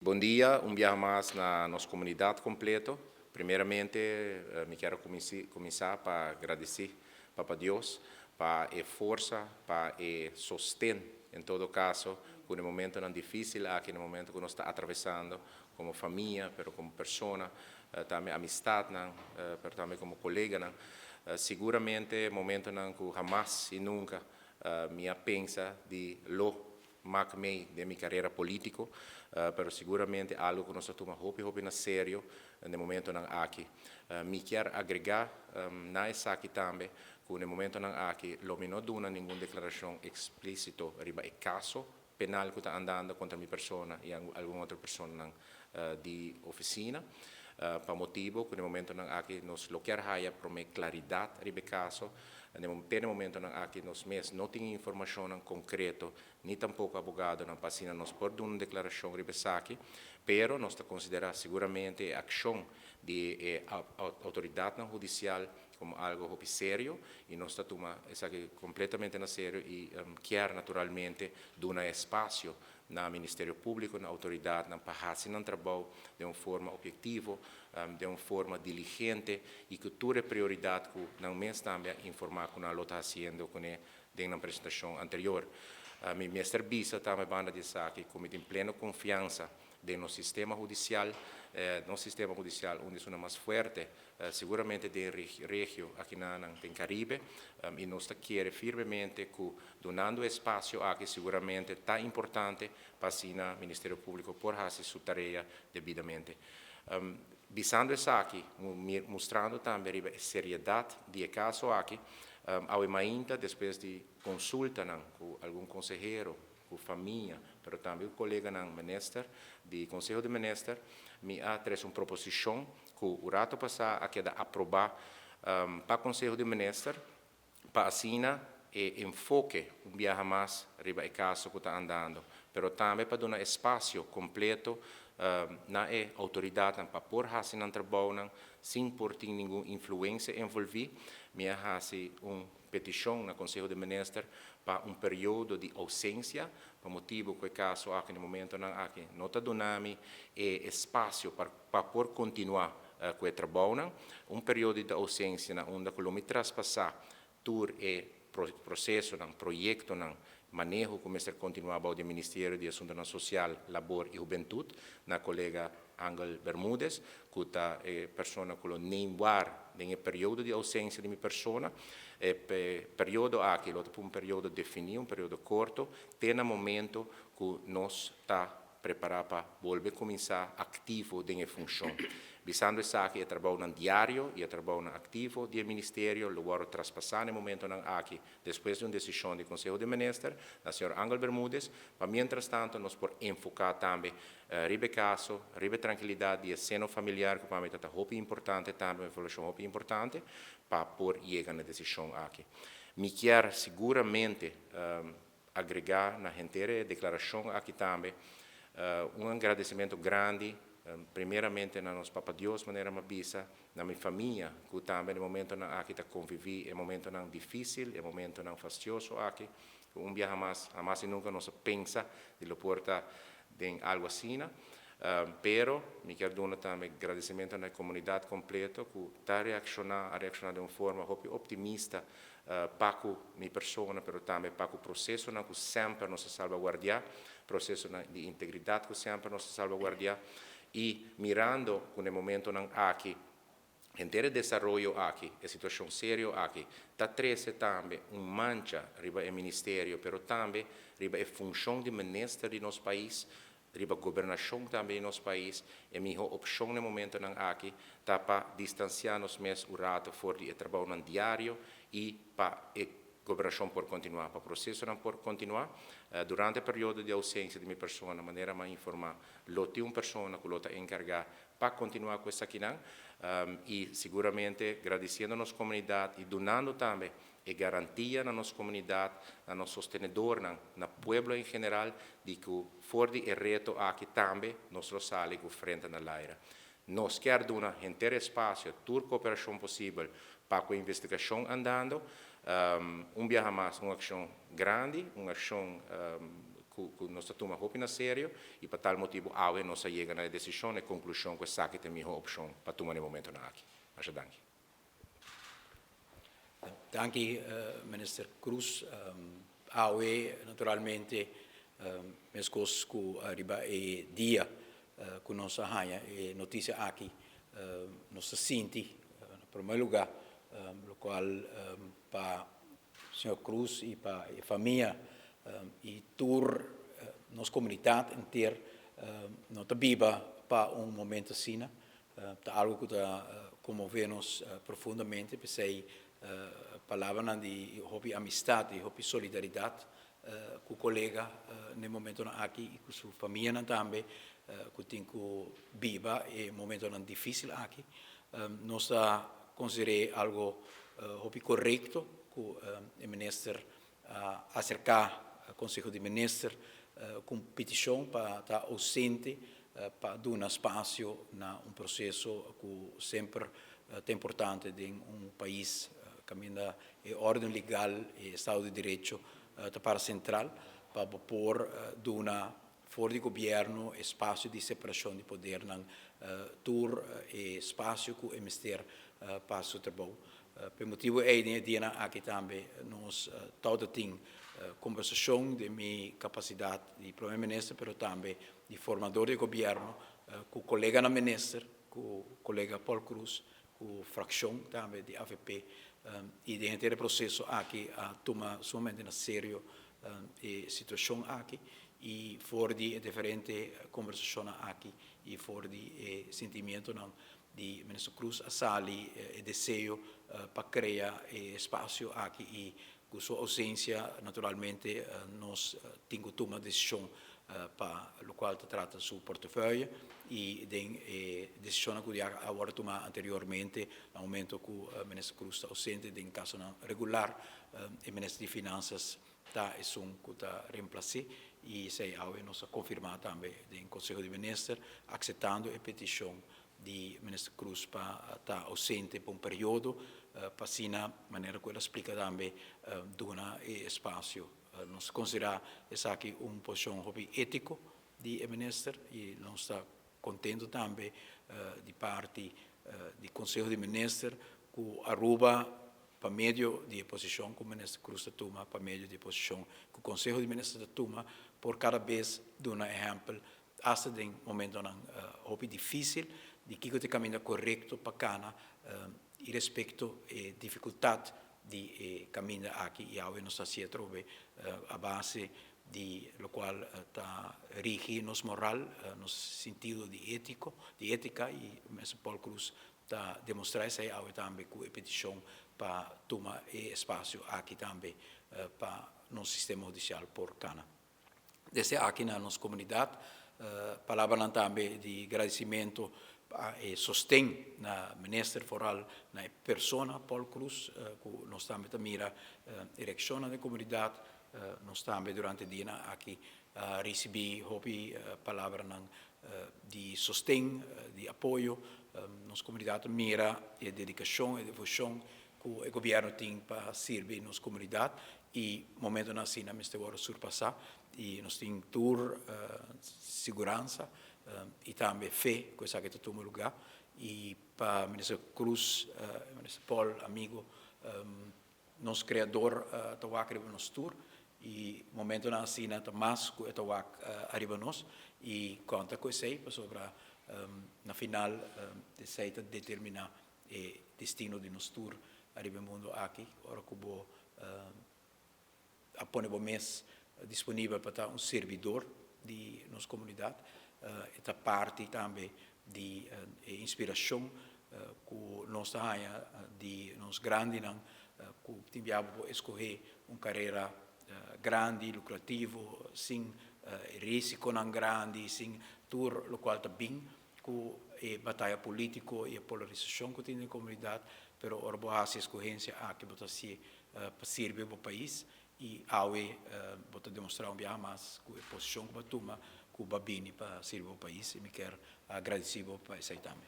Bon dia, un biaha mas na nos comunidad completo. Primeramente, mi kier cuminsa pa gradici Papa Dios pa e forsa, pa e sosten, en todo caso, cu e momento dificil aki, na momento cu nos ta atravesando como famia, pero como persona, tambe amistad, pero tambe como colega. Seguramente momento cu hamas y nunca mi a pensa di lo maak mee den mi carera politico, pero seguramente algo cu nos ta tuma hopi hopi na serio na momento nan aki. Mi kier agrega na esaki tambe cu na momento nan aki lo mi no duna ningun declaracion explicito riba e caso penal cu ta andando contra mi persona y algun otro persona di oficina, pa motibo cu na momento nan aki nos lo kier haya prome claridad riba e caso. Na momento nan aki nos mes no tin informacion concreto, ni tampoco abogado nan, pa asina nos por duna un declaracion riba esaki, pero nos ta considera seguramente accion di autoridad hudicial como algo hopi serio y nos ta tuma esaki completamente na serio y kier naturalmente duna espacio na Ministerio Publico, na autoridad nan, pa haci nan trabou di un forma obhetivo, di un forma diligente y cu tur prioridad cu nan mes tambe informa cu nan lo ta haciendo cu den e presentacion anterior. Mi mester bisa tambe banda di esaki cu mi tin pleno confiansa den nos sistema hudicial, nos sistema hudicial un di e mas fuerte, seguramente den region aki na Caribe, y nos ta kere firmemente cu dunando espacio aki seguramente ta importante pa asina Ministerio Publico por haci su tarea debidamente. Bisando esaki, mustrando tambe e seriedad di e caso aki, awe mainta, despues di consulta cu algun consehero, cu famia, pero tambe e colega minister, di Conseho di Minister, mi a trece un proposicion cu un rato pasa a keda aproba pa Conseho di Minister, pa asina e enfoke un biaha mas riba e caso cu ta andando, pero tambe pa duna espacio completo na e autoridad pa por haci nan trabou sin por tin ningun influencia envolvi, mi a haci un peticion na Conseho di Minister pa un periodo di ausencia, pa motibo cu e caso aki na momento nan aki no ta duna mi e espacio pa por continua cu e trabou, un periodo di ausencia na unda cu mi traspasa tur e proceso nan, proyecto nan, maneho cu mester continua di Ministerio di Asunto Social, Labor y Hubentud, na colega Angel Bermudez, cu ta e persona cu lo neem waar den e periodo di ausencia di mi persona. E periodo aki, lo un periodo defini, un periodo corto, te na momento cu nos ta prepara pa bolbe cuminsa activo den funcion. Bisando esaki, e trabou diario y e trabou activo di ministerio lo wordo traspasa na momento aki, despues di un decision di Conseho di Minister, na señor Angel Bermudez, pa mientras tanto nos por enfoca tambe riba caso, riba trankilidad di seno familiar, cu pa mi ta hopi importante tambe, un evaluacion hopi importante, pa por yega na e decision aki. Mi kier seguramente agrega na henter declaracion aki tambe un agradecimento grandi, primeramente na nos Papa Dios, manera mi a bisa, na mi famia, cu tambe na momento nan aki ta convivi, e momento nan dificil, e momento nan fastioso aki, un biaha mas, hamas y nunca nos a pensa di lo por ta den algo asina, pero mi kier duna tambe agradecimento na comunidad completo cu ta reacciona, a reacciona di un forma hopi optimista pa mi persona, pero tambe pa e proceso cu semper nos a salvaguardia, proceso di integridad cu semper nos a salvaguardia, y mirando cu na momento nan aki henter desaroyo aki, e situacion serio aki, ta trece tambe un mancha riba e ministerio, pero tambe riba e funcion di minister di nos pais, riba gobernacion tambe di nos pais, e miho opcion na momento nan aki ta pa distancia nos mes un rato for di e trabou nan diario y pa e gobernacion por continua, pa proceso nan por continua. Durante e periodo di ausencia di mi persona, manera mi a informa, lo tin un persona cu lo ta encarga pa continua cu esaki nan, y seguramente agradeciendo nos comunidad y dunando tambe e garantia na nos comunidad, na nos sostenedor, na pueblo en general, di cu for di e reto aki tambe nos lo sali cu frente na laira. Nos kier duna henter espacio, tur cooperacion posibel pa e investigacion andando, un biaha mas, un accion grandi, un accion Ku nos ta tuma hopi na serio i pa tal motibu awe nos a yega na e desishon, e konklushon ku esaki ta e mihó opshon pa tuma na e momentonan aki. Masha danki. Danki Minister Croes. Awe naturalmente meskos ku riba e dia ku nos a haña e notisia aki nos ta sinti na prome luga lokual pa Señor Croes y pa e famia y tur nos comunidad enter no ta biba pa un momento asina. Ta algo cu ta conmove nos profundamente, p'esey palabranan di hopi amistad y hopi solidaridad cu colega n'e momentonan aki y cu su famianan tambe cu tin cu biba e momentonan dificil aki. Nos ta consider'é algo hopi corecto cu e minister a acerca Conseho di Minister cu un peticion pa ta ausente pa duna spacio na un proceso cu semper ta importante den un pais caminda e orden legal y estado di derecho ta para central pa bo por duna For di gobierno e spacio di separacion di podernan tur e spacio cu e mester pa su trabou. P'e motibo ey den e dianan aki tambe nos tawata tin combersacion den mi capacidad di Prome Minister pero tambe di formador di gobierno cu coleganan minister, cu colega Paul Croes, cu fraccion tambe di avp y den henter e proceso aki a tuma sumamente na serio e situacion aki y for di e diferente conversacionnan aki y for di e sentimientonan di Minister Croes a sali e deseo pa crea e espacio aki y cu su ausencia naturalmente nos tin cu tuma decision pa locual ta trata su portefeuille y den e decisionnan cu ya a wordo tuma anteriormente na momento cu Minister Croes ta ausente den casonan regular e Minister di Finanzas ta esun cu ta reemplace y esey awe nos a confirma tambe den Conseho di Minister aceptando e peticion di Minister Croes pa ta ausente pa un periodo pa asina manera cu el a splica tambe duna e espacio. Nos ta considera esaki un posicion hopi etico di e Minister y nos ta contento tambe di parti di Conseho di Minister cu Aruba pa medio di e posicion cu Minister Croes ta tuma, pa medio di e posicion cu Conseho di Minister ta tuma, por cada bes duna ehempel Asta den momentonan hopi difícil, di kiko ta e kaminda korekto pa kana i respekto e difikultat di e kaminda aki i awe nos ta hasi atrobe a base di lokual ta rigi nos moral, nos sintido di étiko, di étika i Mester Paul Croes ta demostrá esei awe tambe ku e petishon pa tuma e espasio aki tambe pa nos sistema hudisial por kana. Desde aki na nos comunidad, palabranan tambe di gradicimento pa e sosten na minister, vooral na e persona Paul Croes, cu nos tambe ta mira e reaccionnan den comunidad. Nos tambe durante e dianan aki a ricibi hopi palabranan di sosten, di apoyo. Nos comunidad ta mira e dedicacion, e devocion cu e gobierno tin pa sirbi nos comunidad y momentonan asina mester worde surpasa y nos tin tur siguransa y tambe fe cu esaki ta tuma lugar y pa Minister Croes, Minister Paul, amigo, nos creador ta wak riba nos tur y momentonan asina ta mas cu e ta wak ariba nos y conta cu esey pasobra na final esey ta determina E destino di nos tur ariba e mundo aki, ora ku bo a pone bo mes disponibel pa ta un sirbidor di nos komunidat, e ta parti tambe di e inspirashon ku nos ta haña di nos grandinan ku tin bia bo por eskohé un karera grandi, lukrativo, sin risikonan grandi, sin tur lokual ta bin ku e bataya polítiko i e polarisashon ku tin den komunidat, pero ora bo hasi e skohensia aki bo ta hasié pa sirbi bo pais i awe bo ta demostrá un biaha mas ku e posishon ku bo a tuma ku bo a bini pa sirbi bo pais i mi kier a gradisí bo pa esei tambe.